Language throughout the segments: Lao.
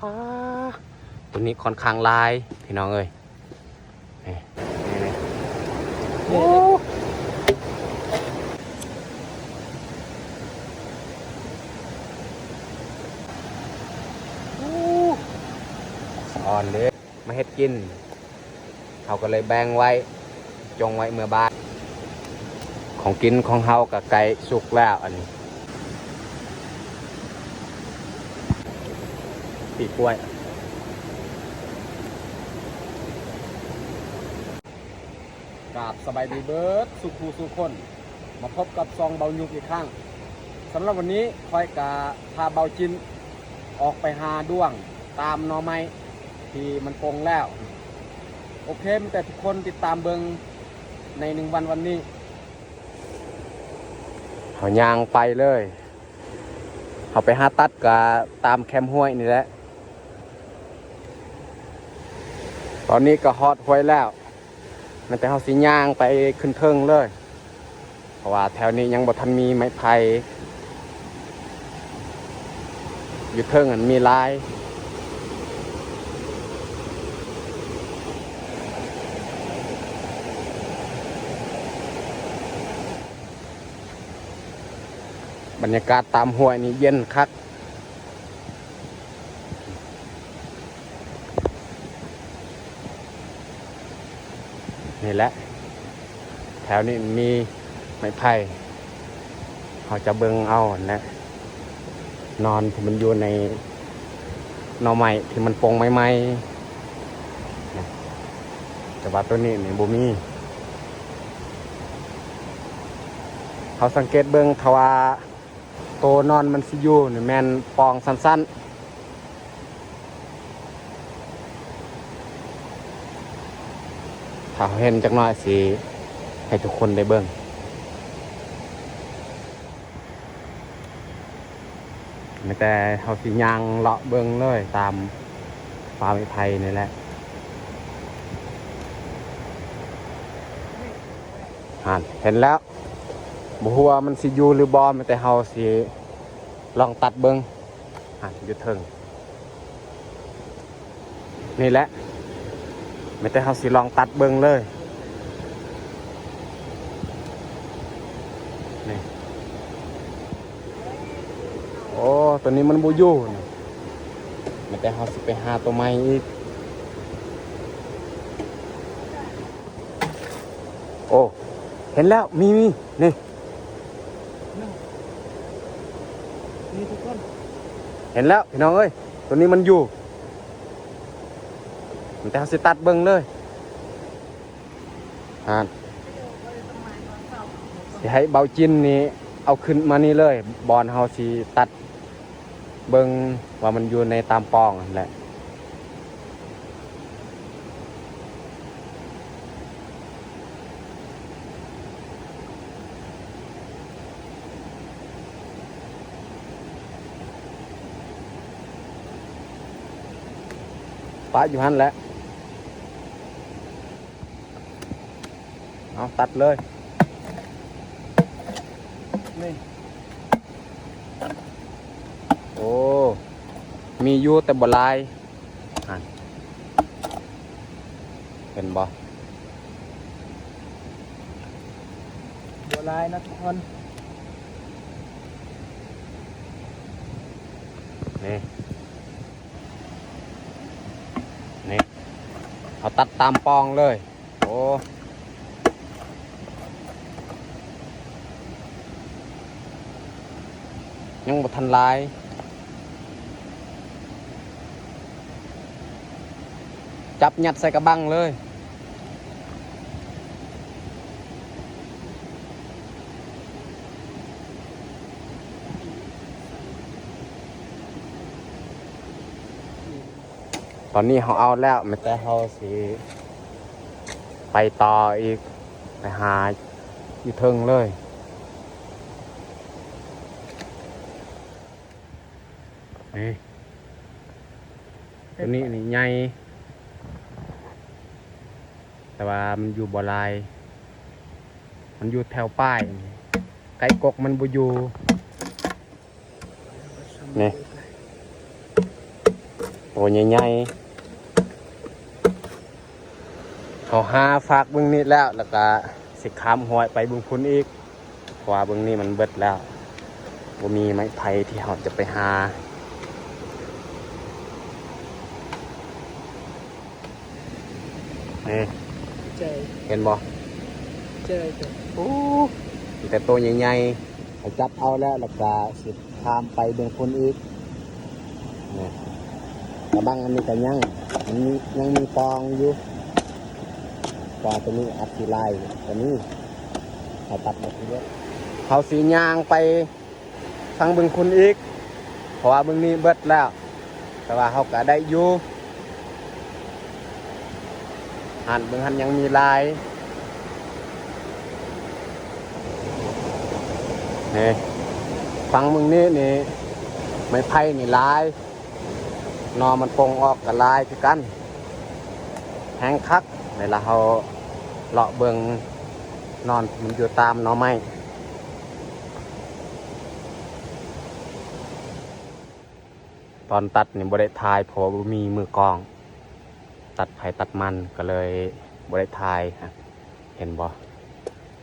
ອ່າ ຕົວນີ້ຂ້ອນຂ້າງຫຼາຍພີ່ນ້ອງເອີຍ ນີ້ ນີ້ ນີ້ ໂອ້ ໂອ້ ສະອອນເດ້ ມາເຮັດກິນ ເຮົາກໍເລີຍແບ່ງໄວ້ ຈົ່ງໄວ້ເມືອບ້ານ. ຂອງກິນຂອງເຮົາກໍໃກ້ສຸກແລ້ວ ອັນນີ້ ປີກກ້ວຍ. ກາບສະບາຍດີເບິດສູ່ຜູ້ສູ່ຄົນ. ມາພົບກັບຊ່ອງເບົາຍຸກອີກຄັ້ງ. ສຳລັບວັນນີ້ຂ້ອຍກະພາເບົາຈິນອອກໄປຫາດ້ວງຕາມໜໍ່ໄມ້ທີ່ມັນປົ່ງແລ້ວ. ໂອເຄ ມີແຕ່ທຸກຄົນຕິດຕາມເບິ່ງໃນໜຶ່ງວັນວັນນີ້. ເຮົາຍ່າງໄປເລີຍ. ເຮົາໄປຫາຕັດກະຕາມແຄມຫ້ວຍນີ້ແຫຼະ. ຕອນນີ້ກໍຮອດຫ້ວຍແລ້ວ. ແມ່ນແຕ່ເຮົາຊິຍ່າງໄປຂຶ້ນເທິງເລີຍ ເພາະວ່າແຖວນີ້ຍັງບໍ່ທັນມີໄມ້ໄຜ່ ຢູ່ເທິງຫັ້ນມີຫຼາຍ. ບັນຍາກາດຕາມຫ້ວຍນີ້ເຢັນຄັກ. ນີ້ແຫຼະ ແຖວນີ້ມັນມີໄມ້ໄຜ່ ເຮົາຈະເບິ່ງເອົາຫັ້ນແຫຼະ ໜອນທີ່ມັນຢູ່ໃນໜໍ່ໄມ້ທີ່ມັນປົ່ງໃໝ່ໆ ແຕ່ວ່າໂຕນີ້ນີ້ບໍ່ມີ. ເຮົາສັງເກດເບິ່ງ ຖ້າວ່າ ໂຕໜອນມັນຊິຢູ່ນີ້ແມ່ນປ່ອງສັ້ນໆ ຖ້າເຮົາເຫັນຈັກໜ້ອຍຊິໃຫ້ທຸກຄົນໄດ້ເບິ່ງ. ແຕ່ເຮົາຊິຍ່າງເລາະເບິ່ງເລີຍຕາມປ່າໄມ້ໄຜ່ນີ້ແຫຼະ. ຫັ້ນ ເຫັນແລ້ວ. ບໍ່ຮູ້ວ່າມັນຊິຢູ່ຫຼືບໍ່ ແມ່ນແຕ່ເຮົາຊິລອງຕັດເບິ່ງ. ຫັ້ນ ຢູ່ເທິງນີ້ແຫຼະ ແມ່ນແຕ່ເຮົາຊິລອງຕັດເບິ່ງເລີຍ. ນີ້ ໂອ້ ຕົວນີ້ມັນບໍ່ຢູ່ນີ້ ແມ່ນແຕ່ເຮົາຊິໄປຫາຕົວໃໝ່ອີກ. ໂອ້ ເຫັນແລ້ວ ມີ ມີ ນີ້ ນີ້ທຸກຄົນ ເຫັນແລ້ວພີ່ນ້ອງເອີຍ ຕົວນີ້ມັນຢູ່ ແຕ່ເຮົາຊິຕັດເບິ່ງເລີຍ. ຫັ້ນ ຊິໃຫ້ເບົາຈິນນີ້ເອົາຂຶ້ນມານີ້ເລີຍ ບ່ອນເຮົາຊິຕັດ ເບິ່ງວ່າມັນຢູ່ໃນຕາມປ່ອງຫັ້ນແຫຼະ. ປະຢູ່ຫັ້ນແຫຼະ. ເອົາ ຕັດເລີຍ ນີ້ ໂອ້ ມີຢູ່ແຕ່ບໍ່ຫຼາຍ ຫັ້ນ ເຫັນບໍ່ ບໍ່ຫຼາຍນະທຸກຄົນ ນີ້ ນີ້ ເຮົາຕັດຕາມປ່ອງເລີຍ. ໂອ້ ຍັງບໍ່ທັນຫຼາຍ ຈັບຍັດໃສ່ກະບັງເລີຍ. ຕອນນີ້ເຮົາເອົາແລ້ວ ແມ່ນແຕ່ເຮົາຊິໄປຕໍ່ອີກ ໄປຫາຢູ່ເທິງເລີຍ ນີ້ ຕົວນີ້ນີ້ໃຫຍ່ ແຕ່ວ່າມັນຢູ່ບໍ່ຫຼາຍ ມັນຢູ່ແຖວປາຍ ໃກ້ກົກມັນບໍ່ຢູ່. ນີ້ ໂອ້ ຕົວໃຫຍ່ໆ ເຮົາຫາຟາກເບື້ອງນີ້ແລ້ວ ແລ້ວກະຊິຂ້າມຫ້ວຍໄປເບື້ອງພຸ້ນອີກ ເພາະວ່າເບື້ອງນີ້ມັນເບິດແລ້ວ ບໍ່ມີໄມ້ໄຜ່ທີ່ເຮົາຈະໄປຫາ. ນີ້ ໃຈ ເຫັນບໍ່? ໃຈ ໂອ້ ມີແຕ່ໂຕໃຫຍ່ໆ ເຮົາຈັບເອົາແລ້ວ ແລ້ວກະຊິຂ້າມໄປເບື້ອງພຸ້ນອີກ. ນີ້ ກະບັງອັນນີ້ກະຍັງ ມັນມີ ຍັງມີປອງຢູ່ ປອງຕົວນີ້ອາດຊິຫຼາຍກວ່ານີ້ ເຮົາຕັດໝົດເລີຍ. ເຮົາຊິຍ່າງໄປ ທາງເບື້ອງພຸ້ນອີກ ເພາະວ່າເບື້ອງນີ້ເບິດແລ້ວ ແຕ່ວ່າເຮົາກະໄດ້ຢູ່ ຫັ້ນເບິ່ງຫັ້ນຍັງມີຫຼາຍ. ນີ້ ຝັ່ງເບື້ອງນີ້ນີ້ ໄມ້ໄຜ່ນີ້ຫຼາຍ ໜໍ່ມັນປົ່ງອອກກະຫຼາຍຄືກັນ ແຮງຄັກ. ເວລາເຮົາເລາະເບິ່ງໜໍ່ມັນຢູ່ຕາມໜໍ່ໄມ້. ຕອນຕັດນີ້ບໍ່ໄດ້ຖ່າຍ ເພາະວ່າບໍ່ມີມືກ້ອງ ຕັດໃຜຕັດມັນ ກະເລີຍບໍ່ໄດ້ຖ່າຍ. ເຫັນບໍ່?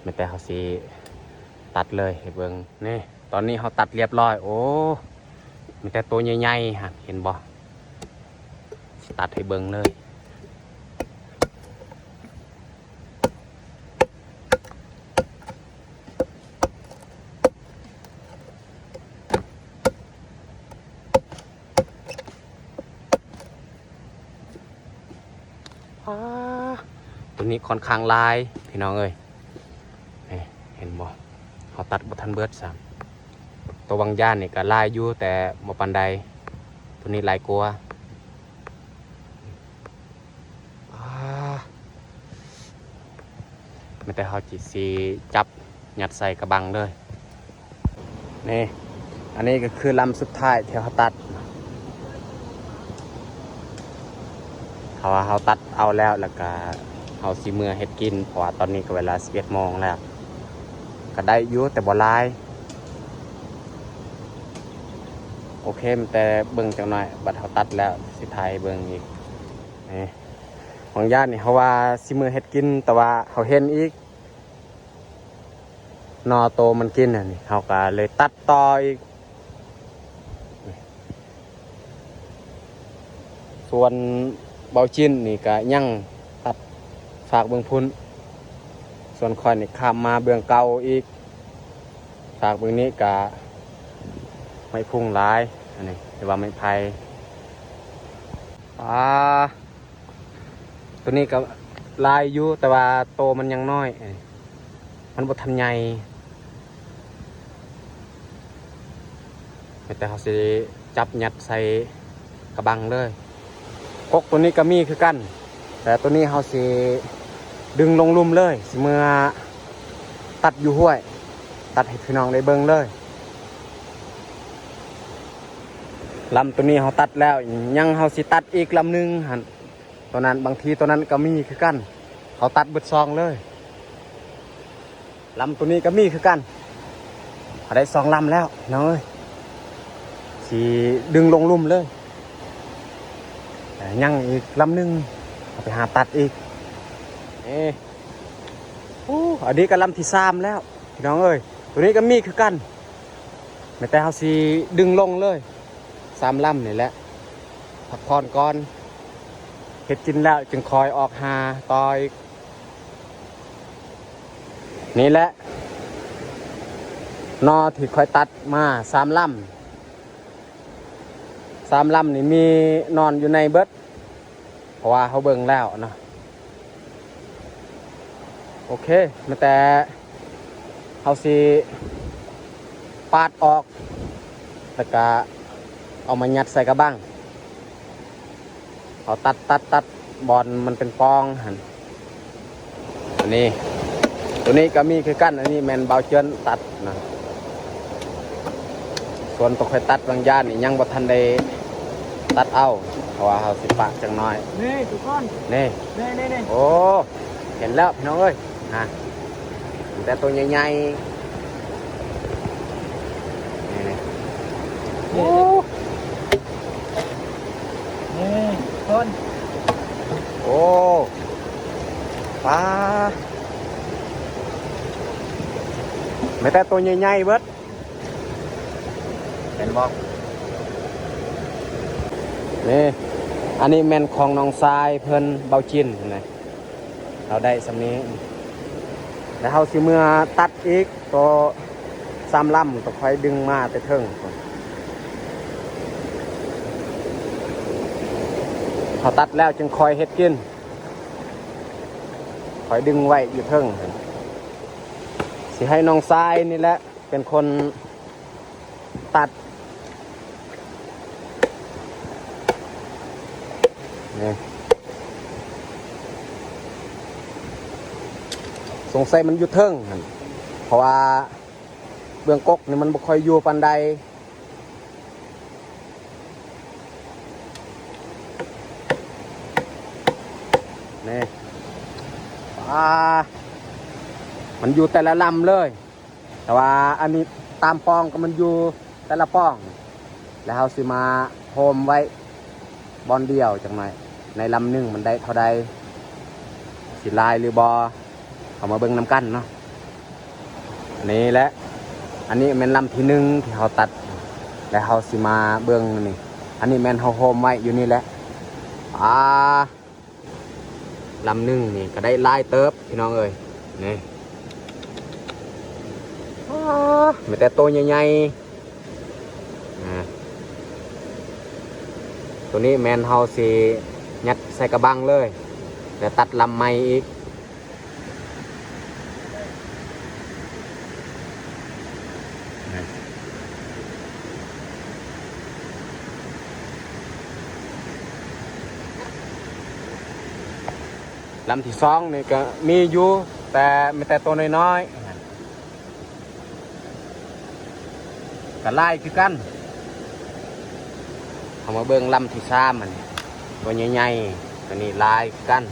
ມີແຕ່ເຮົາຊິຕັດເລີຍໃຫ້ເບິ່ງ. ນີ້ ຕອນນີ້ເຮົາຕັດລຽບຮ້ອຍ. ໂອ້ ມີແຕ່ໂຕໃຫຍ່ໆ ຫັ້ນ ເຫັນບໍ່? ຊິຕັດໃຫ້ເບິ່ງເລີຍ. ອາ ຕົວນີ້ຄ່ອນຂ້າງຫຼາຍ ພີ່ນ້ອງເອີຍ. ນີ້ ເຫັນບໍ່? ເຮົາຕັດບໍ່ທັນເບິດຊ້ຳ. ຕົວບາງຢ່າງນີ້ກະຫຼາຍຢູ່ ແຕ່ບໍ່ປານໃດ. ຕົວນີ້ຫຼາຍກວ່າ. ອາ ມີແຕ່ເຮົາຊິ ຊິຈັບຍັດໃສ່ກະບັງເລີຍ. ນີ້ ອັນນີ້ກະຄືລຳສຸດທ້າຍທີ່ເຮົາຕັດ. ເພາະວ່າເຮົາຕັດເອົາແລ້ວ ແລ້ວກະເຮົາຊິເມືອເຮັດກິນ ເພາະວ່າຕອນນີ້ກະເວລາສິບເອັດໂມງແລ້ວ. ກະໄດ້ຢູ່ ແຕ່ບໍ່ຫຼາຍ. ໂອເຄ ແຕ່ເບິ່ງຈັກໜ້ອຍ ບັດເຮົາຕັດແລ້ວຊິຖ່າຍໃຫ້ເບິ່ງອີກ. ນີ້ ບາງຢ່າງນີ້ເຮົາວ່າຊິເມືອເຮັດກິນ ແຕ່ວ່າເຮົາເຫັນອີກ ໜໍ່ໂຕມັນກິນຫັ້ນນີ້ ເຮົາກະເລີຍຕັດຕໍ່ອີກ. ສ່ວນເບົາຈິ້ນນີ້ກະຍັງຕັດຟາກເບື້ອງພຸ້ນ ສ່ວນຂ້ອຍນີ້ຂ້າມມາເບື້ອງເກົ່າອີກ. ຟາກເບື້ອງນີ້ກະໄມ້ພຸ້ງຫຼາຍ ອັນນີ້ ຫຼືວ່າໄມ້ໄຜ່. ອາ ຕົວນີ້ກະຫຼາຍຢູ່ ແຕ່ວ່າໂຕມັນຍັງນ້ອຍ ມັນບໍ່ທັນໃຫຍ່. ແຕ່ເຮົາຊິຈັບຍັດໃສ່ກະບັງເລີຍ. ກົກຕົວນີ້ກະມີຄືກັນ ແຕ່ຕົວນີ້ເຮົາຊິດຶງລົງລຸ່ມເລີຍ ຊິເມືອຕັດຢູ່ຫ້ວຍ ຕັດໃຫ້ພີ່ນ້ອງໄດ້ເບິ່ງເລີຍ. ລຳຕົວນີ້ເຮົາຕັດແລ້ວ ຍັງເຮົາຊິຕັດອີກລຳໜຶ່ງຫັ້ນ. ຕົວນັ້ນ ບາງທີຕົວນັ້ນກະມີຄືກັນ ເຮົາຕັດເບິດຊ່ອງເລີຍ. ລຳຕົວນີ້ກະມີຄືກັນ ເຮົາໄດ້ສອງລຳແລ້ວພີ່ນ້ອງເອີຍ ຊິດຶງລົງລຸ່ມເລີຍ. ຍັງອີກລຳໜຶ່ງ ເຮົາໄປຫາຕັດອີກ. ເອ ໂອ້ ອັນນີ້ກະລຳທີສາມແລ້ວພີ່ນ້ອງເອີຍ. ຕົວນີ້ກະມີຄືກັນ ແຕ່ເຮົາຊິດຶງລົງເລີຍ ສາມລຳນີ້ແຫຼະ ພັກຜ່ອນກ່ອນ ເຮັດກິນແລ້ວຈຶ່ງຄ່ອຍອອກຫາຕໍ່ອີກ. ນີ້ແຫຼະ ໜໍ່ທີ່ຂ້ອຍຕັດມາສາມລຳ ສາມລຳນີ້ມີໜໍ່ຢູ່ໃນເບິດ ເພາະວ່າເຮົາເບິ່ງແລ້ວເນາະ. ໂອເຄ ມີແຕ່ເຮົາຊິປາດອອກ ແລ້ວກະເອົາມາຍັດໃສ່ກະບັງ. ເຮົາຕັດ ຕັດ ຕັດ ບ່ອນມັນເປັນປ່ອງຫັ້ນ. ອັນນີ້ ຕົວນີ້ກະມີຄືກັນ ອັນນີ້ແມ່ນບ່າວເຈີນຕັດນະ. ສ່ວນໂຕຂ້ອຍຕັດບາງຢ່າງນີ້ຍັງບໍ່ທັນໄດ້ຕັດເອົາ ເພາະວ່າເຮົາຊິປະຈັກໜ້ອຍ. ນີ້ທຸກຄົນ ນີ້ ນີ້ ນີ້ ນີ້ ໂອ້ ເຫັນແລ້ວພີ່ນ້ອງເອີຍ ຮະ ມີແຕ່ໂຕໃຫຍ່ໆ ນີ້ ນີ້ ໂອ້ ນີ້ ແຕ່ໂຕໃຫຍ່ໆເບິດ ເຫັນບໍ່? ນີ້ ອັນນີ້ແມ່ນຂອງນ້ອງຊາຍເພິ່ນ ເບົາຈິນນະ ເຮົາໄດ້ສ່ຳນີ້ ແລ້ວເຮົາຊິເມືອຕັດອີກ ໂຕສາມລຳ ໂຕຂ້ອຍດຶງມາແຕ່ເທິງ ເຮົາຕັດແລ້ວຈຶ່ງຄ່ອຍເຮັດກິນ ຂ້ອຍດຶງໄວ້ຢູ່ເທິງ ຊິໃຫ້ນ້ອງຊາຍນີ້ແຫຼະເປັນຄົນຕັດ ນີ້ ສົງໄສມັນຢູ່ເທິງຫັ້ນ ເພາະວ່າເບື້ອງກົກນີ້ມັນບໍ່ຄ່ອຍຢູ່ປານໃດ. ນີ້ ອ່າ ມັນຢູ່ແຕ່ລະລຳເລີຍ ແຕ່ວ່າອັນນີ້ຕາມປ່ອງກໍມັນຢູ່ແຕ່ລະປ່ອງ ແລ້ວເຮົາຊິມາໂຮມໄວ້ບ່ອນດຽວຈັກໜ່ອຍ ໃນລຳໜຶ່ງມັນໄດ້ເທົ່າໃດ ຊິຫຼາຍຫຼືບໍ່ ເຮົາມາເບິ່ງນຳກັນເນາະ. ນີ້ແຫຼະ ອັນນີ້ແມ່ນລຳທີໜຶ່ງທີ່ເຮົາຕັດ ແລ້ວເຮົາຊິມາເບິ່ງນີ້ ອັນນີ້ແມ່ນເຮົາໂຮມໄວ້ຢູ່ນີ້ແຫຼະ ອ່າ ລຳໜຶ່ງນີ້ກໍໄດ້ຫຼາຍເຕີບພີ່ນ້ອງເອີຍ ນີ້ ອ້າ ມີແຕ່ໂຕໃຫຍ່ໆ ອ່າ ໂຕນີ້ແມ່ນເຮົາຊິຍັດໃສ່ກະບັງເລີຍ ແລ້ວຕັດລຳໃໝ່ອີກ. ລຳທີສອງນີ້ກໍມີຢູ່ ແຕ່ມີແຕ່ໂຕນ້ອຍໆ ກໍຫຼາຍຄືກັນ. ເຮົາມາເບິ່ງລຳທີສາມ ອັນນີ້ ໂຕໃຫຍ່ໆ ໂຕນີ້ຫຼາຍຄືກັນ.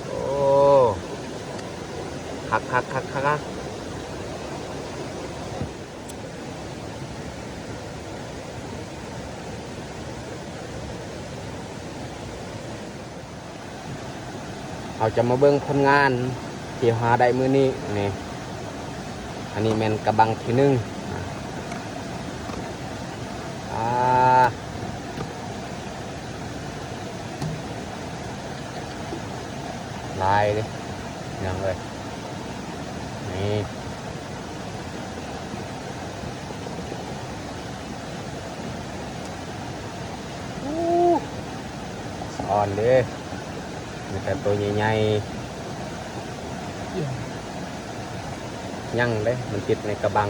ໂອ້ ຄັກໆໆໆ. ເຮົາຈະມາເບິ່ງຜົນງານທີ່ເຮົາຫາໄດ້ມື້ນີ້ນີ້. ອັນນີ້ແມ່ນກະບັງທີໜຶ່ງ. ອ່າ ຫຼາຍເດ້ພີ່ນ້ອງເອີຍ ນີ້. ສະອອນເດ້ ມີແຕ່ໂຕໃຫຍ່ໆ ຍັງເດ້ ມັນຕິດໃນກະບັງ.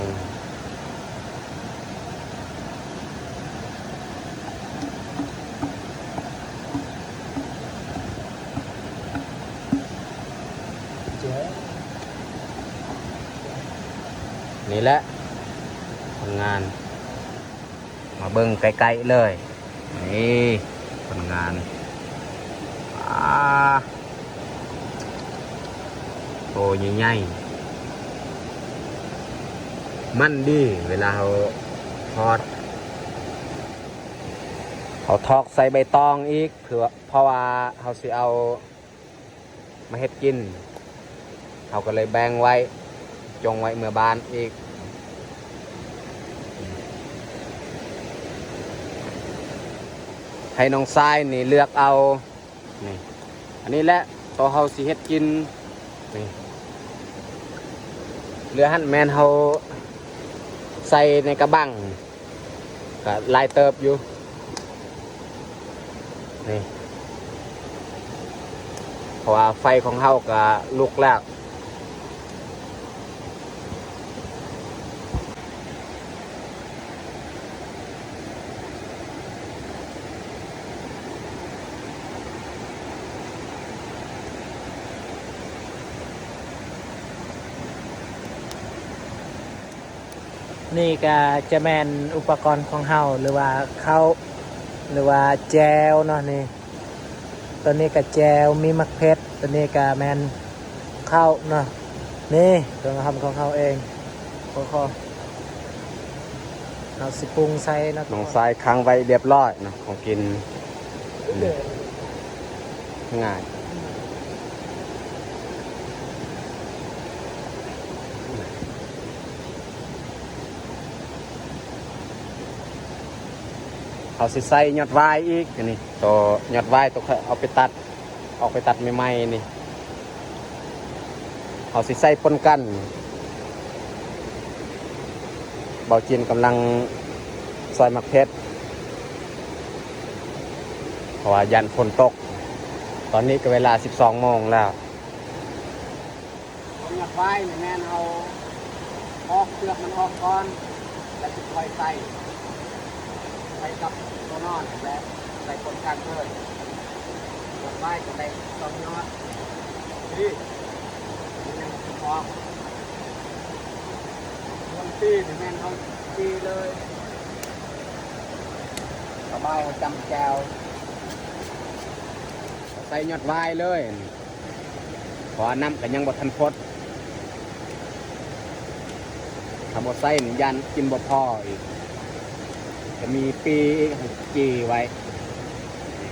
ນີ້ແຫຼະຜົນງານ ມາເບິ່ງໃກ້ໆເລີຍ. ນີ້ຜົນງານ ອ່າ ໂຕໃຫຍ່ໆ ມັນດີເວລາເຮົາທອດ. ເຮົາຖອກໃສ່ໃບຕອງອີກ ເພື່ອ ເພາະວ່າເຮົາຊິເອົາມາເຮັດກິນ ເຮົາກໍເລີຍແບ່ງໄວ້ ຈົ່ງໄວ້ເມືອບ້ານອີກ. ໃຫ້ນ້ອງຊາຍນີ້ເລືອກເອົາ. ນີ້ ອັນນີ້ແຫຼະ ໂຕເຮົາຊິເຮັດກິນ. ນີ້ ເຫຼືອຫັ້ນແມ່ນເຮົາໃສ່ໃນກະບັງ ກະຫຼາຍເຕີບຢູ່ ນີ້ ເພາະວ່າໄຟຂອງເຮົາກະລຸກແລ້ວ. ນີ້ກະຈະແມ່ນອຸປະກອນຂອງເຮົາ ຫຼືວ່າເຂົ້າ ຫຼືວ່າແຈ່ວເນາະ. ນີ້ ໂຕນີ້ກະແຈ່ວ ມີໝາກເຜັດ ໂຕນີ້ກະແມ່ນເຂົ້າເນາະ. ນີ້ເຄື່ອງຫອມຂອງເຮົາເອງ ຂໍ ຂໍ ເຮົາຊິປຸງໃສ່ເນາະ. ນ້ອງຊາຍຄ້າງໄວ້ລຽບລ້ອຍເນາະ ຂອງກິນ ອືມ ງ່າຍ. ເຮົາຊິໃສ່ຍອດຫວາຍອີກ ອັນນີ້ ໂຕຍອດຫວາຍ ໂຕເອົາໄປຕັດ ອອກໄປຕັດໃໝ່ໆນີ້ ເຮົາຊິໃສ່ປົນກັນ. ເບົາຈິນກຳລັງຊອຍໝາກເຜັດ ເພາະວ່າຢ້ານຝົນຕົກ. ຕອນນີ້ກໍເວລາສິບສອງໂມງແລ້ວ. ຂອງຍອດຫວາຍນີ້ແມ່ນເຮົາປອກເປືອກມັນອອກກ່ອນ ແລ້ວຈຶ່ງຄ່ອຍໃສ່ ໃສ່ກັບໂຕນອນ ແລະ ໃສ່ປົນກັນເລີຍ. ຍອດຫວາຍກໍໄດ້ສອງຍອດ ນີ້ ມັນຍັງບໍ່ທັນອອກ. ສ່ວນປີນີ້ແມ່ນເຮົາປີເລີຍ ສະບາຍ ເຮົາຈ້ຳແຈ່ວ ໃສ່ຍອດຫວາຍເລີຍ. ເພາະວ່ານ້ຳກໍຍັງບໍ່ທັນຟົດ ຖ້າບໍ່ໃສ່ນີ້ຢ້ານກິນບໍ່ພໍອີກ ຈະມີປີອີກ ໃຫ້ຈີ່ໄວ້.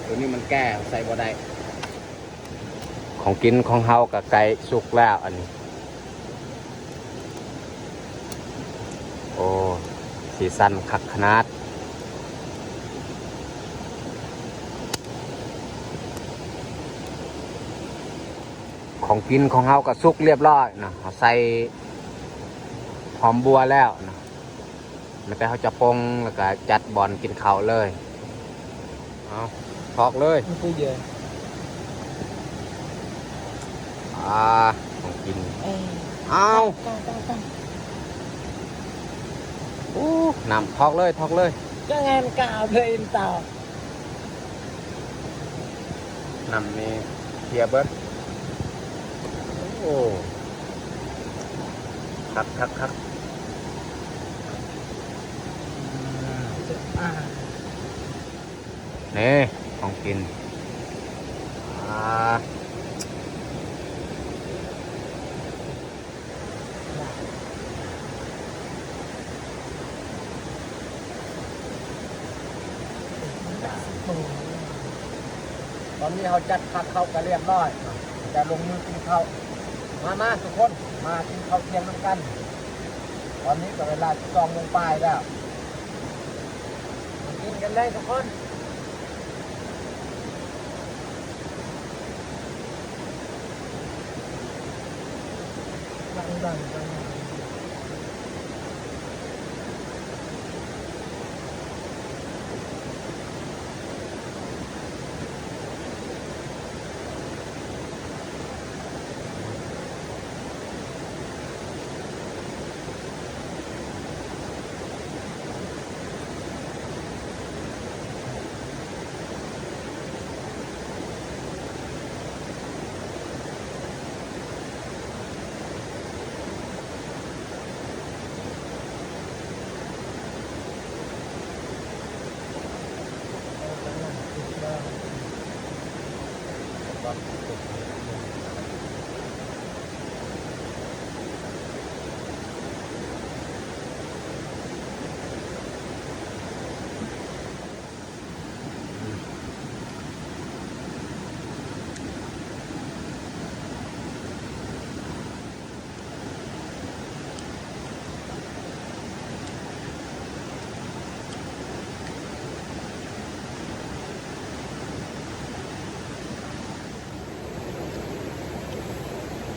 ໂຕນີ້ມັນແກ່ ໃສ່ບໍ່ໄດ້. ຂອງກິນຂອງເຮົາກໍໃກ້ສຸກແລ້ວ ອັນນີ້. ໂອ້ ສີສັນຄັກຂະໜາດ. ຂອງກິນຂອງເຮົາກໍສຸກລຽບລ້ອຍເນາະ ເຮົາໃສ່ຫອມບົ່ວແລ້ວເນາະ ແລ້ວກໍເຮົາຈະປົງ ແລ້ວກໍຈັດບ່ອນກິນເຂົ້າເລີຍ. ເອົາ ຖອກເລີຍ. ອາ ຂອງກິນ ເອີ ເອົາ ໂອ້ ນ້ຳ ຖອກເລີຍ ຖອກເລີຍ. ກໍງານກາວເລີຍອິນຕາວ ນ້ຳນີ້ເພຍເບິດ. ໂອ້ ຄັກໆໆ ອາ ນີ້ຂອງກິນ ອາ. ຕອນນີ້ເຮົາຈັດພັກເຂົ້າກໍລຽບລ້ອຍ ຈະລົງມືກິນເຂົ້າ. ມາ ມາທຸກຄົນ ມາກິນເຂົ້າທ່ຽງນຳກັນ. ຕອນນີ້ກໍເວລາສິບສອງໂມງປາຍແລ້ວ ມາກິນກັນເລີຍທຸກຄົນ.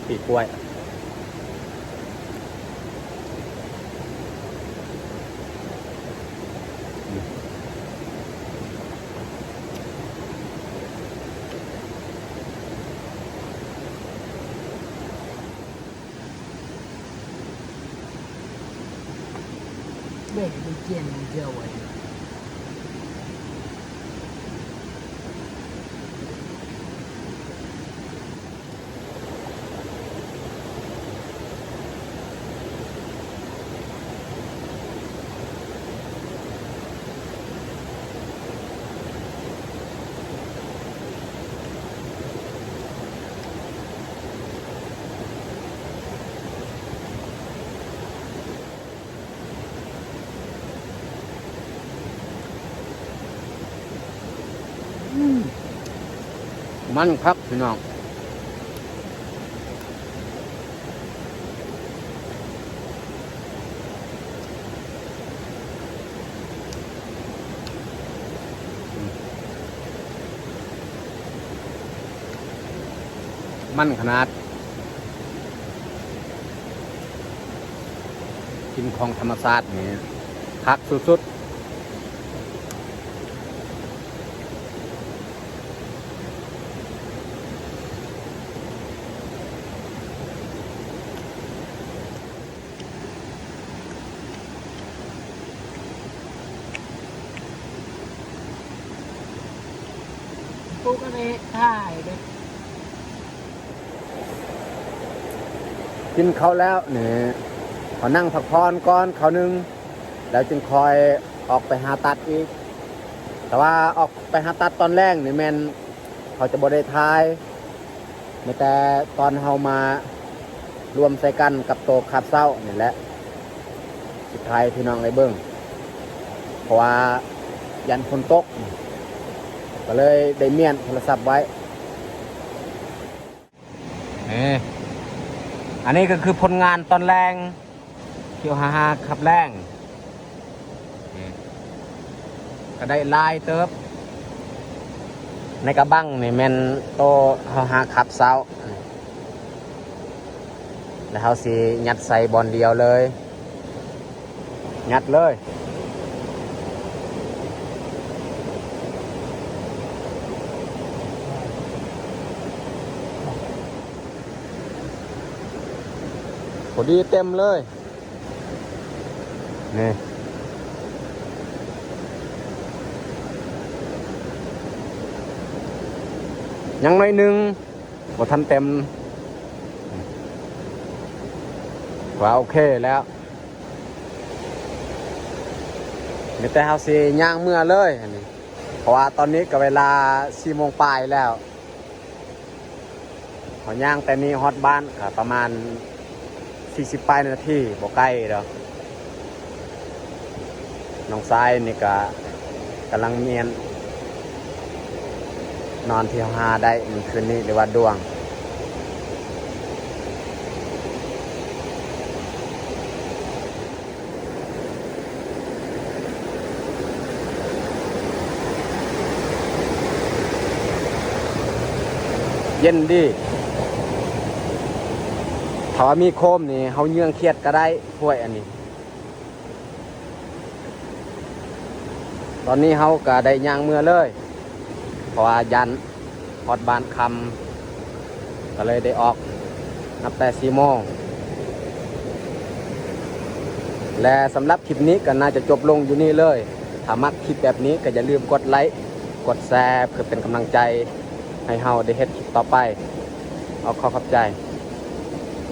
ປີກล้วย ອືມ ມັນຄັກພີ່ນ້ອງ. ມັນຂະໜາດ ກິນຂອງທຳມະຊາດນີ້ຄັກສຸດໆ. ປູກອັນນີ້ຖ່າຍເດ້. ກິນເຂົ້າແລ້ວນີ້ ເຮົານັ່ງພັກຜ່ອນກ່ອນຄາວໜຶ່ງ ແລ້ວຈຶ່ງຄ່ອຍອອກໄປຫາຕັດອີກ. ແຕ່ວ່າອອກໄປຫາຕັດຕອນແລງນີ້ແມ່ນເຮົາຈະບໍ່ໄດ້ຖ່າຍ ມີແຕ່ຕອນເຮົາມາລວມໃສ່ກັນກັບໂຕຄາບເຊົ້ານີ້ແຫຼະ ຊິຖ່າຍໃຫ້ພີ່ນ້ອງໄດ້ເບິ່ງ ເພາະວ່າຢ້ານຝົນຕົກ ກໍເລີຍໄດ້ມ້ຽນໂທລະສັບໄວ້. ນີ້ ອັນນີ້ກໍຄືຜົນງານຕອນແລງ ຄິວຫ້າຫ້າຂັບແລງ ນີ້ ກໍໄດ້ຫຼາຍເຕີບ. ໃນກະບັງນີ້ແມ່ນໂຕເຮົາຫາຂັບເຊົ້າ ແລ້ວເຮົາຊິຍັດໃສ່ບ່ອນດຽວເລີຍ. ຍັດເລີຍ ພໍດີເຕັມເລີຍ ນີ້ ຍັງໜ້ອຍໜຶ່ງ ບໍ່ທັນເຕັມ ວ່າໂອເຄແລ້ວ. ມີແຕ່ເຮົາຊິຍ່າງເມືອເລີຍອັນນີ້ ເພາະວ່າຕອນນີ້ກໍເວລາສີ່ໂມງປາຍແລ້ວ. ເຮົາຍ່າງແຕ່ນີ້ຮອດບ້ານກໍປະມານສີ່ສິບປາຍນາທີ ບໍ່ໄກດອກ. ນ້ອງຊາຍນີ້ກະກຳລັງມ້ຽນ ໜອນທີ່ເຮົາຫາໄດ້ມື້ຄືນນີ້ ຫຼືວ່າດ້ວງ. ເຢັນດີ ຖ້າວ່າມີໂຄມນີ້ ເຮົາເຍືອງຂຽດກໍໄດ້ ຫ້ວຍອັນນີ້. ຕອນນີ້ເຮົາກໍໄດ້ຍ່າງເມືອເລີຍ ເພາະວ່າຢ້ານຮອດບ້ານຄ່ຳ ກໍເລີຍໄດ້ອອກນັບແຕ່ສີ່ໂມງ. ແລະ ສຳລັບຄລິບນີ້ກໍໜ້າຈະຈົບລົງຢູ່ນີ້ເລີຍ. ຖ້າມັກຄລິບແບບນີ້ກໍຢ່າລືມກົດໄລ ກົດແຊ ເພື່ອເປັນກຳລັງໃຈໃຫ້ເຮົາໄດ້ເຮັດຄລິບຕໍ່ໄປ. ເອົາ ຂໍຂອບໃຈ.